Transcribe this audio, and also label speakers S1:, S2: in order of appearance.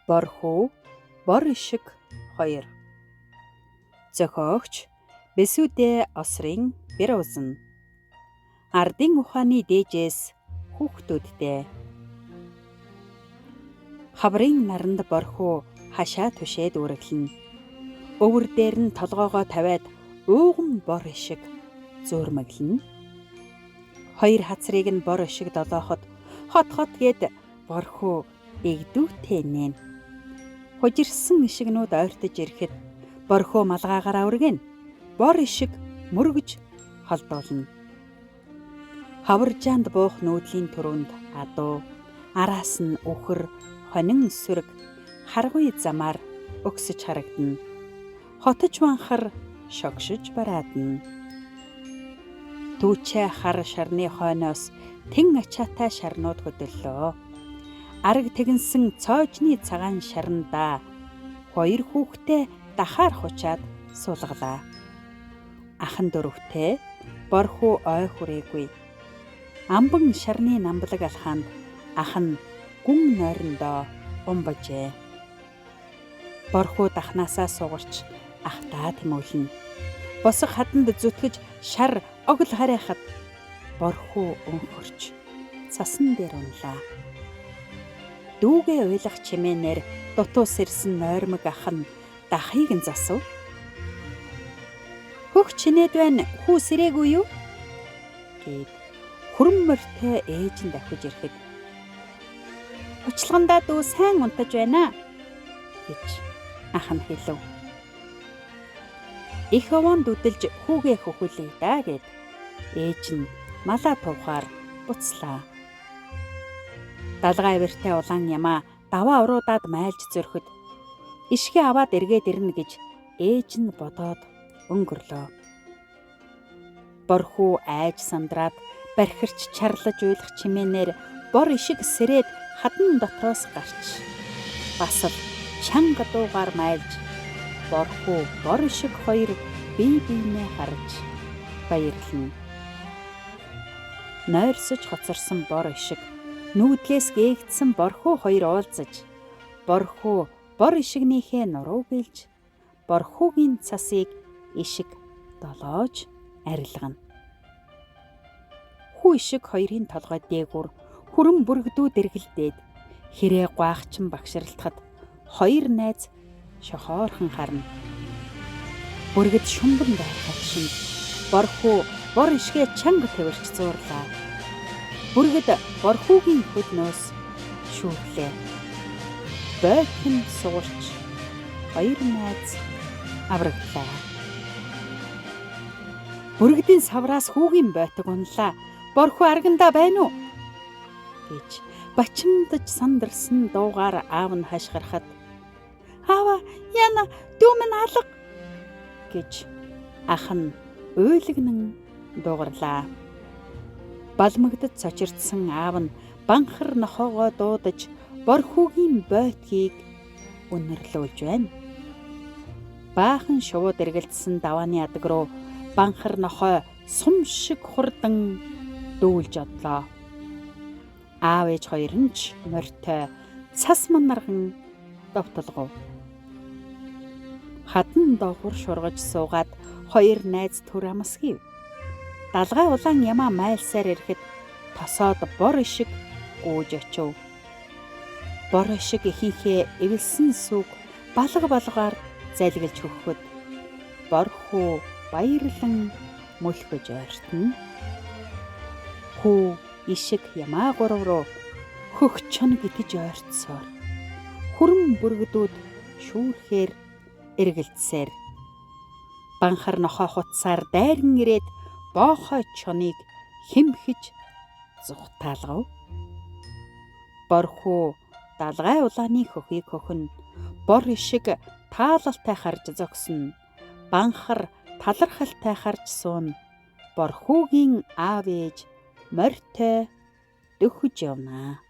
S1: Борхуу, бор ишиг 2. Зохиогч Бэсүдэ Осрын Бэрузэн. Ардын ухааны дээжээс хүүхдүүдтэй. Хаврын наранд борхуу хашаа түшээд үргэлнэ. Өвөр дээр нь толгоогоо тавиад ууган бор ишиг зөөрмөглөнө. Хоёр хацрыг нь бор ишиг долооход хот хот гээд борхуу эгдүүтэй нээн. Хужирсан ишигнүүд ойртож ирэхэд борхуу малгайгаараа үргэнэ. Бор ишиг мөргөж холдуулна. Хаваржаанд буух нүүдлийн түрүүнд адуу, араас нь үхэр, хонин сүрэг харгуй замаар өгсөж харагдана. Хотож ванхар шогшиж бараадна. Түүчээ хар шарны хойноос тэн ачаатай шарнууд хөдөллөө. Араг тэгэнсэн цоожны цагаан шарандаа хоёр хүүхдээ дахаар хучаад суулгалаа. Ахан дөрөвтэй борхуу ой хүрээгүй. Амбан шарны намблаг алхаанд ах нь гүн нойрондоо умбажээ. Борхуу дахнаасаа сугарч ахтаа тэмүүлнэ. Босго хаданд зүтгэж шар огл харайхад борхуу өнхөрч цасан дээр унлаа. Дүүгээ уйлах чимээнээр дутуу сэрсэн нойрмог ах нь дахыг нь засав. Хөх чинээд байна, хүү сэрээгүй юу? Гэд хүрэн морьтой ээж нь давхиж ирэхэд хуцалгандаа дүү сайн унтаж байна гэж ах нь хэлв. Их овоонд үдэлж хүүгээ хөхүүлье даа гэд ээж нь малаа туухаар буцлаа. Далгай авиртай улаан ямаа даваа уруудаад майлж зөрөхөд ишгээ аваад эргээд ирнэ гэж ээж нь бодоод өнгөрлөө. Борхуу айж сандраад бархирч чарлаж уйлах чимээнээр бор ишиг сэрээд хадан дотроос гарч бас л чанга дуугаар майлж борхуу бор ишиг хоёр бие биенээ харж баярлна. Нойрсож хоцорсон бор ишиг нүүдлээс гээгдсэн борхуу хоёр уулзаж борхуу бор ишигнийхээ нуруу гэлж борхуугийн цасыг ишиг долоож арилгана. Хүү ишиг хоёрын толгой дээгүүр хүрэн бүрэгдүүд эргэлдээд хэрээ гуайхчин багшралтахад хоёр найз шохоорхон харна. Бүргэд шумбан байрхад шинж борхуу бор ишгээ чанга тэрч зуурлаа. Бүргэд борхуугийн хөлнөөс шүүрлээ. Бойтхон сугарч хоёр найз авраглаа. Бүргэдийн савраас хүүгийн бойтог унлаа. Борхуу аргандаа байна уу? Гэж бачимдаж сандарсан дуугаар аав нь хашгирахад аава яна дүү минь алга гэж ах нь уйлагнан дуугарлаа. Балмагдаж цочирдсан аав нь банхар нохоогоо дуудаж борхуугийн бойтгийг үнэрлүүлж байна. Баахан шувууд эргэлдсэн давааны адаг руу банхар нохой сум шиг хурдан дүүлж одлоо. Аав ээж хоёр нь ч морьтой цас манархан довтолгов. Хадан доогуур шургаж суугаад хоёр найз түр амас хийв. Далгай улаан ямаа майлсаар ирэхэд тосоод бор ишиг гүйж очив. Бор ишиг эхийнхээ эвэлсэн сүг балга балгаар залгилж хөхөхөд бор хүү баярлан мөлхөж ойртоно. Хүү ишиг ямаа гурав руу хөх чон гитэж ойртсоор хүрэн бүргэдүүд шүүрхээр эргэлдсээр банхар нохой хуцсаар дайран ирээд боохой чоныг хэмхэж зугтаалгав. Борхуу далгай улааны хөхийг хөхөн бор ишиг таалалтай харж зогсно. Банхар талархалтай харж суuna. Борхуугийн аав ээж морьтой дөхөж явнаа.